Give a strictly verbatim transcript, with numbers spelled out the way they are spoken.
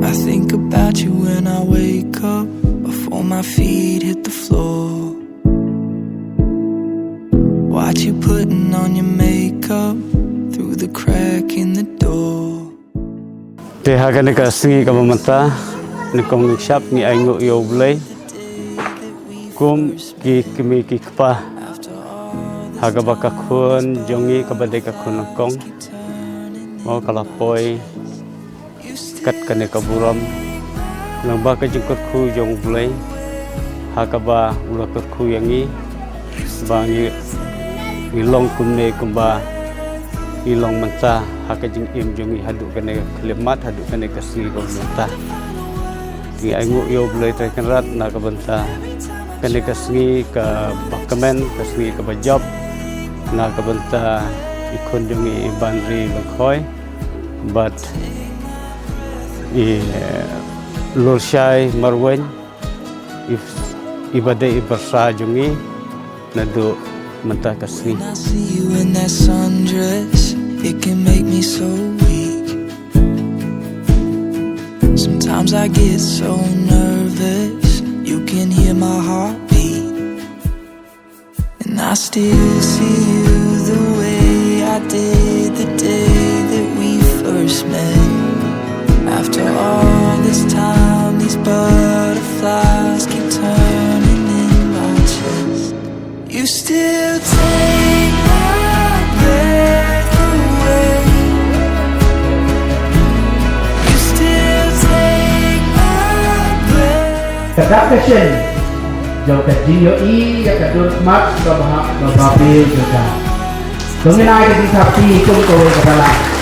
I think about you when I wake up, before my feet hit the floor. Watch you putting on your makeup through the crack in the door. Te ha kane ka sngi kaba mynta, nyngkong nyngshap ngi ainguh ïa U Blei kum ki kmie ki kpa, ha kaba ka khun jong ngi kaba dei ka khun nyngkong, mo, ka la poi kat kane ka burom, lyngba ka jingkyrkhu jong U Blei, ha kaba u la kyrkhu ïa ngi ba ngi, ngi long kumne kumba ngi long mynta ha ka jingim jong ngi haduh kane ka khyllipmat, haduh kane ka sngi kaba mynta. Ngi ainguh ïa U Blei Trai Kynrad na ka bynta kane ka sngi kaba kmen, ka sngi kaba jop, na ka bynta i khun jong ngi i Banri Lyngkhoi bad i, eh, Lurshai Marwein, i, iba dei i byrsa jong ngi naduh mynta ka sngi. When I see you in that sundress, it can make me so weak. Sometimes I get so nervous, you can hear my heartbeat. And I still see you the way I did the day that we first met. After all this time, these butterflies keep turning in my chest. You still take my breath away. You still take my breath. Ka dak ka shin jong ka jingïohi ïa ka dur khmat kaba hap kaba biang jong ka. To ngin ai ka jingthap kti kum kawei ka balang.